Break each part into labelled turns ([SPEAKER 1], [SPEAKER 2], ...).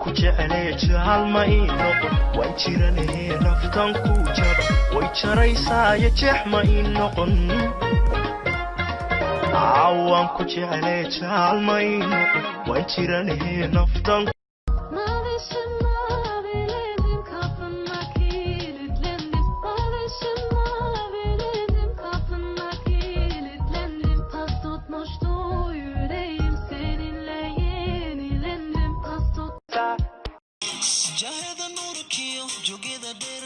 [SPEAKER 1] Ku jecelay jaalma ii noqon, waan jiranahee naftan ku jaba way jaraysaayo, jeex ma ii noqon. Waan ku jecelay jaalma ii noqon, waan jiranahee naftan.
[SPEAKER 2] Mavişim maviledim, kapına kilitlendim. Mavişim maviledim, kapına kilitlendim. Pas tutmuştu yüreğim, seninle yenilendim. Pas tut
[SPEAKER 3] Jahada nuurkiyo joogada dheer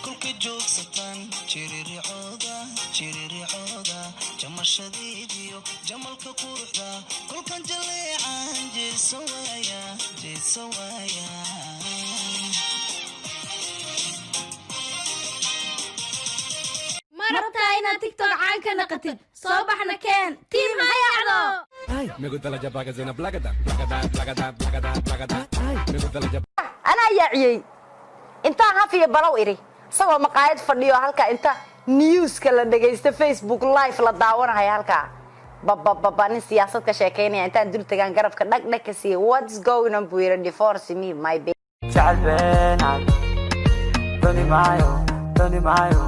[SPEAKER 3] kolka joogsataan, jiriricooda jiriricooda, jamashadeediyo jamalka quruxda, kolkan jaleecan jeeso waaya, jeeso waaya.
[SPEAKER 4] Ma rabtaa inaad TikTok caan ka naqatid? Soo baxna keen team hayacdo.
[SPEAKER 5] Me gusta la chapa que suena placata, placata, placata, placata, placata. Me gusta la chapa.
[SPEAKER 6] Anaa yaaciyey intaan hafiya balow idhi, isagoo maqaayad fadhiyo halkaa, inta newska la dhagaysto, Facebook Live la daawanahaya halkaa, babababa, nin siyaasad ka sheekaynaya intaan dul tagaan, garabka dhag dhag ka siiya. "What's going on?" buu yidhi. "Divorce me, my baby."
[SPEAKER 7] Jecel beenaad dooni maayo, dooni maayo.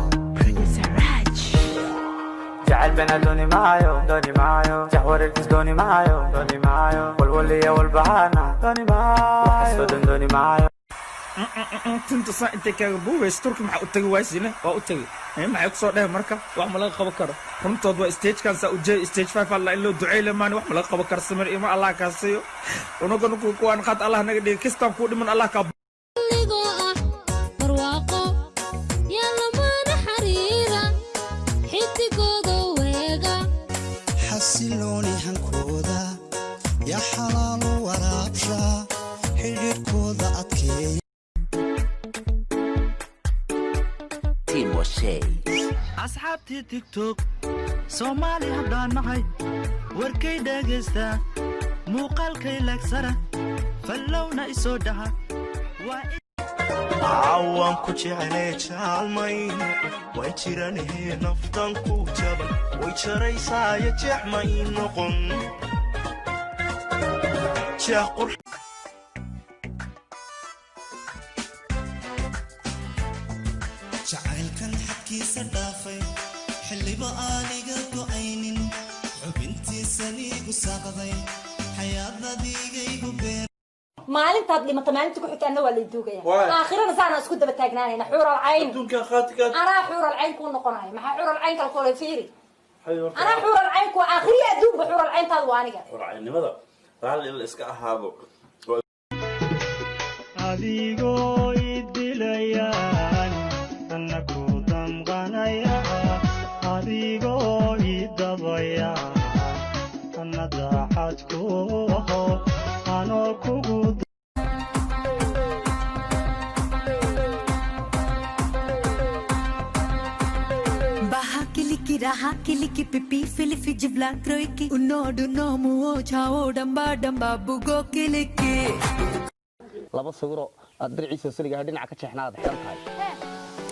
[SPEAKER 7] Jecel beenaad dooni maayo, dooni maayo. Jahwareerkiis dooni maayo, dooni maayo. Walwaliya walbahaarna dooni maayo, waxaasoo dhan dooni maayo.
[SPEAKER 8] Tinta saa intay kaaga buubaysa, Turki maxaa u tagi waysine? Waa u tagi, maxay kusoo dhehen? Marka wax ma laga qaban karo runtood. Waa stagekan saa ujeey, stage 5 alla in loo duceey lamaani. Wax ma laga qaban karo, samir ima Allah kaa siiyo. Unugana kuwaan qaad, Allah naga dhigi kistaan kuu dhiman, Allah kaa.
[SPEAKER 2] Anigoo ah barwaaqo yaa lamaana xariira xidigooda weega.
[SPEAKER 3] Xasilooni hankooda yaa xalaalu waraabsha, xidhiidhkooda adkeeya.
[SPEAKER 7] Asxaabtii TikTok Soomaali haddaan nahay, warkay dhagaystaa, muuqaalkay laagsara, fallowna isoo dhaha waa.
[SPEAKER 1] Waan ku jecelay jaalma ii noqon, waan jiranahee naftan ku jaban way jaraysaayo, jeex ma ii noqon, jeex qurx.
[SPEAKER 3] Jacaylkan xadkiisa dhaafay, xilliba aaniga go'aynin, xubintiisaniigu saaqday, xayaadadiigaygu beer.
[SPEAKER 6] Maalintaad dhimato, maalinta ku xigtaana waa lay duugaya. Aakhirana saana isku daba taagnaanayna, xuural cayn. Anaa xuural cayn kuu noqonayo. Maxaa xuural cayn kala kule? Fiiri, anaa xuural cayn ku aakhiriya adduunba, xuural cayntaadu waa aniga.
[SPEAKER 9] Xurcaynimada raalli in la iska ahaado.
[SPEAKER 7] Adigoo idilayaan anna ku damqanaya, adigoo idabaya anna daacad ku aho, anoo kugu.
[SPEAKER 10] Raha kiliki pipi filifi jivla kroiki unodu nomu o damba damba bugo kiliki.
[SPEAKER 11] Laba sawiro aad diraciisa siliga dhinaca ka jeexnaad xiran tahay,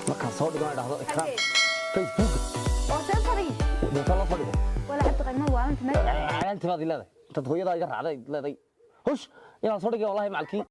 [SPEAKER 11] markaan soo dhigo dhahdo ikraam Facebook inta la fadhigo calaanti baad leedahay, intaad hooyadaa iga raacday leeday hush inaan soo dhigay, wallahi macalkii.